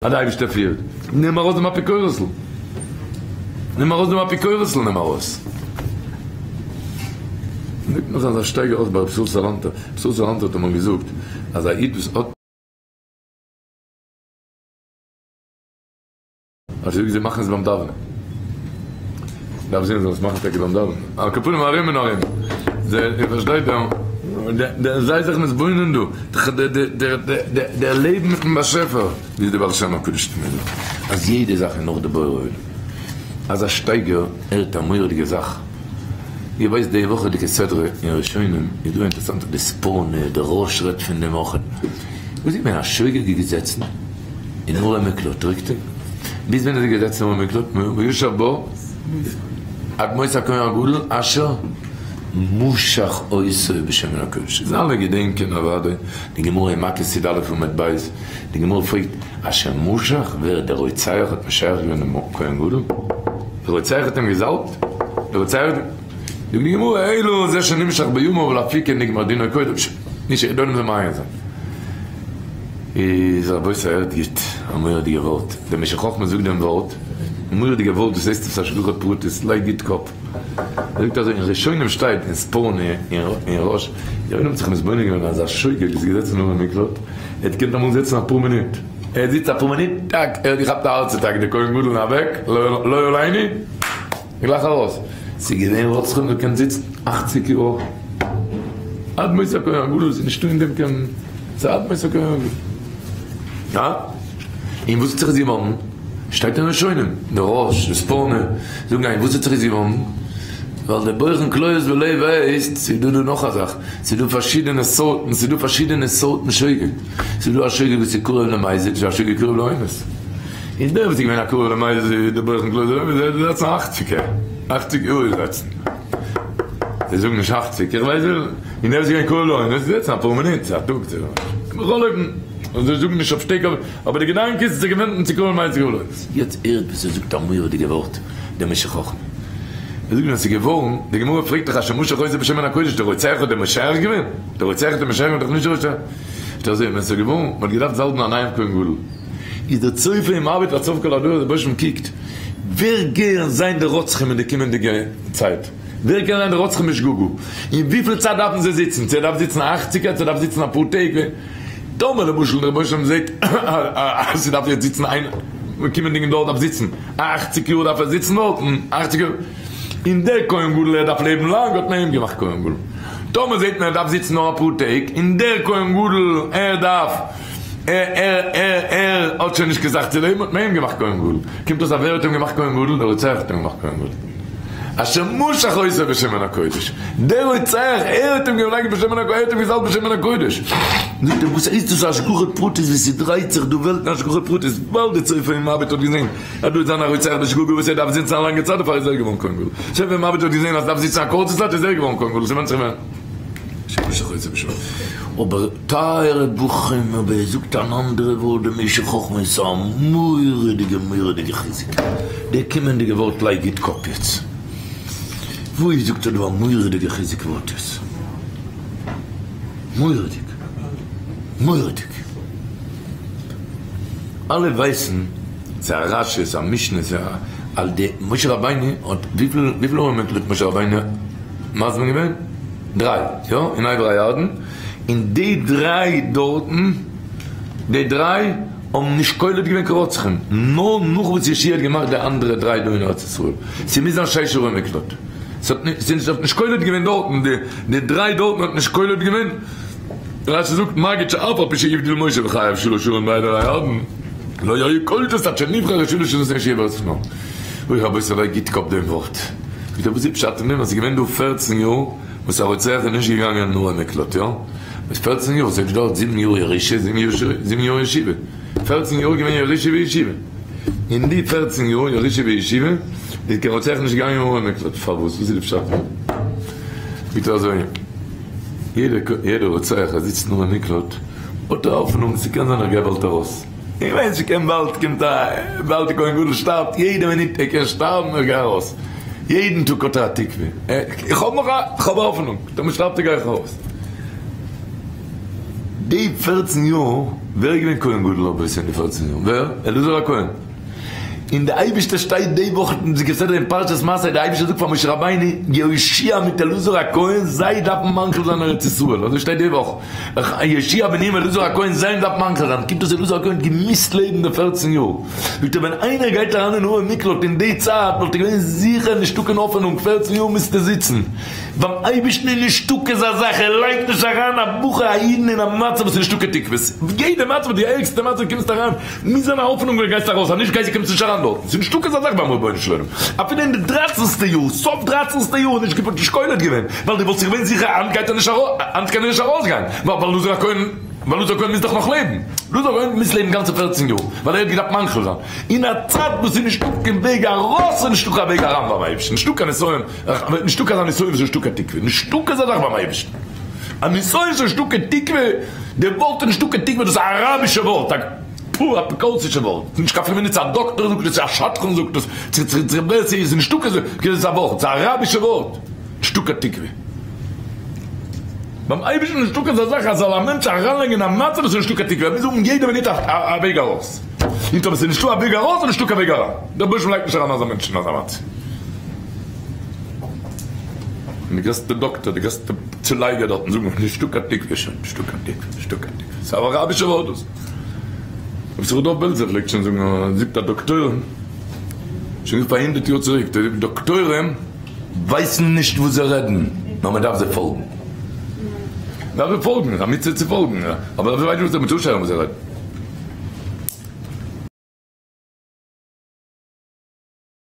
אז די אייבערשטער פירט, נעם ארויס דעם אפיקורס'ל, נעם ארויס דעם אפיקורס'ל, נעם ארויס. זאגט נאך אזא שטייגער אויך ביי רב ישראל סאלאנטער, רב ישראל סאלאנטער האט אמאל געזאגט אז א איד וואס האט. אזוי ווי זיי מאכן עס ביים דאווענען. דארף זען זאל עס מאכן טאקע ביים דאווענען. על כל פנים ארום און ארום. זיי, איר פארשטייט דער, זיי זיך מתבונן דא, דער לעבן מיטן באשעפער, ווי דער בעל שם הקדוש האט מיר געזאגט, אז יעדע זאך איז נאך די בורא עולם. אזא שטייגער הערט א מורא'דיגע זאך. איר ווייסט די וואכעדיגע סדרה אין ראשונים איז דא אינטערעסאנט די ספורנו, די ראש רעדט פון דעם אויך. וואס איז געווען א שוגג געזעצן? אין ערי מקלט ריכטיג? ביז ווען איז ער געזעצן אין ערי מקלט? וישב בו עד מות הכהן הגדול אשר משח אותו בשמן הקודש. איז אלע געדענקען אוודאי די גמרא אין מכות י א עמוד ב', די גמרא פרעגט אשר משח, ווער דער רוצח האט משח געווען דעם כהן גדול? דער רוצח האט אים געזאלבט? דער רוצח האט. זאגט די גמרא אלא זה שנמשח בימיו לאפוקי נגמר דינו קודם, נישט דא נעמט מען מעיין זיין. איז רבותי הערט גוט א מורא'דיגע ווארט, דער משך חכמה זאגט דעם ווארט, א מורא'דיגע ווארט דאס הייסט עפעס השגחה פרטית, לייג גוט קאפ, ער זאגט אזוי אין ראשונים שטייט אין ספורנו אין ראש, די עולם האט זיך מתבונן געווען אז א שוגג איז געזעצן אין ערי מקלט, ער האט געקענט אמאל זיצן אפאר מינוט, ער זיצט אפאר מינוט, טאק, ער האט געכאפט א הארץ אטאק, דער כהן גדול איז אוועק, לא עלינו. גלייך ארויס. ס'איז געווען רוצחים וואס קען זיצן אכציג יאר עד מות הכהן הגדול, ס'איז נישטא אין דעם קיין, ס'איז עד מות הכהן הגדול. הא? און וואס האט זיך עס געוואנדן? שטייט אין ראשונים, די ראש, די ספורנו, זאגן איין, וואס האט זיך עס געוואנדן? ווייל די בוחן כליות ולב ווייסט, ס'איז דא דא נאך א זאך, ס'איז דא פארשידענע סארטן, ס'איז דא פארשידענע סארטן שוגג, ס'איז דא א שוגג וואס איז קרוב למזיד, ס'איז דא א שוגג קרוב לאונס. און דער וואס איז געווען א קרוב למזיד די בוחן כליות ולב איז ער זעצן אכציגער, אכציג יאר איז זעצן, זיי זאגן נישט אכציג, איך ווייס וויפיל, און דער וואס איז געווען קרוב לאונס איז זעצן אפאר מינוט, א טאג צו בכל אופן, און זיי זאגן נישט אויף שטעק אבער די געדאנק איז זיך געווענדן צו קרוב למזיד קרוב לאונס. יעצט הערט וואס ער זאגט א מורא'דיגע ווארט דער משך חכמה, ער זאגט ווען ס'איז געווארן, די גמרא פרעגט דאך אשר משח אותו בשמן הקודש דער רוצח האט דען משח געווען? דער רוצח האט דען משח געווען דאך נישט דער רוצח, שטעל זיך ווען ס'איז געווארן, מ'האט געדארפט זאלבן א נייעם כהן גדול, איז דער צופה און מביט עד סוף כל הדורות, דער באשעפער קוקט ווער גייען זיין די רוצחים אין די קומענדיגע צייט, ווער קען זיין די רוצחים בשגגה, און וויפיל צייט דארפן זיי זיצן, צו ער דארף זיצן א אכציגער, צו ער דארף זיצן אפאר טעג, טאמער למשל דער רבונו של עולם זעט אז ס'דארף יעצט זיצן איין קומענדיגן דור דארף זיצן אכציג יאר דארף ער זיצן דארטן אכציג יאר, און דער כהן גדול ער דארף לעבן לאנג האט מען אים געמאכט כהן גדול, טאמער זעט מען ער דארף זיצן נאר אפאר טעג, און דער כהן גדול ער דארף. ער ער ער ער האט שוין נישט קיין סאך צו לעבן האט מען אים געמאכט כהן גדול, קומט אויס אז ווער האט אים געמאכט כהן גדול? דער רוצח האט אים געמאכט כהן גדול, אשר משח אותו בשמן הקודש, דער רוצח ער האט אים געלייגט בשמן הקודש, ער האט אים געזאלבט בשמן הקודש, זאגט ער וואס הייסט דאס השגחה פרטית ווי ס'דרייט זיך דא וועלטן השגחה פרטית, ווייל דער צופה און מביט האט געזען אז דא וועט זיין א רוצח בשגגה וואס ער דארף זיצן א לאנגע צייט דערפאר איז ער געווארן כהן גדול, צופה און מביט האט געזען אז דארף זיצן א קורצע צייט איז ער געווארן כהן גדול, ס'ווענדט זיך ווען. שמשך אותו בשמן. אבער טייערע בחורים אבער ער זאגט אן אנדערע ווארט די משך חכמה איז א מורא'דיגע מורא'דיגע חיזוק די קומענדיגע ווארט לייג גוט קאפ יעצט וואו זאגט ער דא א מורא'דיגע חיזוק ווארט איז מורא'דיג מורא'דיג אלע ווייסן ס'איז א רשי ס'איז א משנה ס'איז א על די משה רבינו האט וויפיל וויפיל ארעמע האט משה רבינו מזמין געווען? דריי, יא, אין עבר הירדן, און די דריי דארטן, די דריי האבן נישט קולט געווען קיין רוצחים, נאר נאך וואס יהושע האט געמאכט די אנדערע דריי דא אין ארץ ישראל, ס'מוז זיין שש ערי מקלט, ס'האט נישט נישט קולט געווען דארטן, די דריי דארטן האט נישט קולט געווען, רשי זאגט מגיד שאף על פי שהבדיל משה וחייב שלש ערים בעבר הירדן, לא היו קולטות עד שנבחר שלש ערים שיהיה בארץ כנען. אוי רבותי לייג גוט קאפ דעם ווארט. זאגט ער וואס איז פשט אין דעם אז ס'איז געווען דא פערצן יאר וואס א רוצח איז נישט געגאנגען אין ערי מקלט יא? וואס פערצן יאר? ס'האט געדויערט זיבן יאר ירושה זיבן יאר ישיבה פערצן יאר איז געווען ירושה וישיבה אין די פערצן יאר ירושה וישיבה איז קיין רוצח נישט געגאנגען אין ערי מקלט פארוואס? וואס איז די פשט? זאגט ער אזוי יעדע רוצח אז זיצט אין ערי מקלט האט ער האפענונג ס'קען זיין איך גיי באלד ארויס. איך ווייס נישט קען באלד קומט א באלד די כהן גדול שטארבט יעדע מינוט ער קען שטארבן איך גיי ארויס יעדן טאג האט ער א תקווה איך האב נאך א איך האב האפענונג טאמער שטארבט ער גיי איך ארויס די פערצן יאר. ווער איז געווען כהן גדול רבותי אין די פערצן יאר? ווער? אלעזר הכהן. און די אייבישטער שטייט די וואך אין די כסדר אין פרשת מסעי די אייבישטער זאגט פאר משה רבינו יהושע מיט אלעזר הכהן זיי דארפן מנחיל זיין ארץ ישראל אזוי שטייט די וואך יהושע בן נון אלעזר הכהן זיי דארפן מנחיל זיין קומט אויס אלעזר הכהן האט געמוזט לעבן די פערצן יאר זאגט ער ווען איינער גייט אריין אין ערי מקלט אין די צייט וואלט ער געווען זיכער נישטא קיין האפענונג פערצן יאר מוזטו זיצן ביים אייבערשטן איז נישטא כזה זאך, ער לייגט נישט אריין א בחור א אידן אין א מצב וואס איז נישטא קיין תקוות, יעדע מצב די ערגסטע מצב קומסט אריין מוז זיין א האפענונג ווען גייסט ארויס אז נישט גייסט קומסט נישט אריין דארטן, ס'איז נישטא כזה זאך ביים רבונו של עולם, אפילו אין די דרייצנסטע יאר, סוף דרייצנסטע יאר איז נישט געוואלט נישט קולט געווען, ווייל דו וואלסט זיך געווען זיכער היינט גייט ער נישט ארויס, היינט קען ער נישט ארויסגיין, ווייל אלעזר הכהן, ווייל אלעזר הכהן מוז דאך נאך לעבן, אלעזר הכהן מוז לעבן גאנצע פערצן יאר, ווייל ער האט געדארפט מנחיל זיין, אין א צייט וואס ס'איז נישטא קיין וועג ארויס איז נישטא קיין וועג אריין ביים אייבערשטן, נישטא קיין נסיון. נישטא קיין נסיון וואס איז נישטא קיין תקווה, נישטא כזה זאך ביים אייבערשטן, א נסיון איז נישטא קיין תקווה, די ווארט איז נישטא קיין תקווה דאס איז א אראבישע ווארט, א פו אפיקורסישע ווארט, נישט קיין פרומע ניצ א דאקטאר זאגט עס, א שדכן זאגט עס, צו צו צו ווער ס'איז נישטא כזה כזה ווארט, ס'איז א אראבישע ווארט, נישטא קיין תקווה. ביים אייבערשטן איז נישטא כזה זאך אז זאל א מענטש אריינלייגן אין א מצב וואס איז נישטא קיין תקווה, ער מוז האבן יעדע מינוט א וועג ארויס, און טאמער ס'איז נישטא א וועג ארויס איז נישטא קיין וועג אריין, דער רבוש"ע לייגט נישט אריין אזא מענטש אין אזא מצב. און די גרעסטע דאקטער, די גרעסטע צולייגער דארטן זאגן נישטא קיין תקווה שוין, נישטא קיין תקווה, נישטא קיין תקווה. ס'איז א אראבישע ווארט דאס. רבי יששכר דוב בעלזער פלעגט שוין זאגן, זאגט א דאקטוירים, שוין געזאגט פאר הונדערט יאר צוריק, האט ער געזאגט דאקטוירים ווייסן נישט וואס זיי רעדן, נאר מען דארף זיי פאלגן. מען דארף זיי פאלגן, איז א מצוה צו פאלגן, אבער זיי ווייסן נישט וואס זיי, מען טאר נישט הערן וואס זיי רעדן.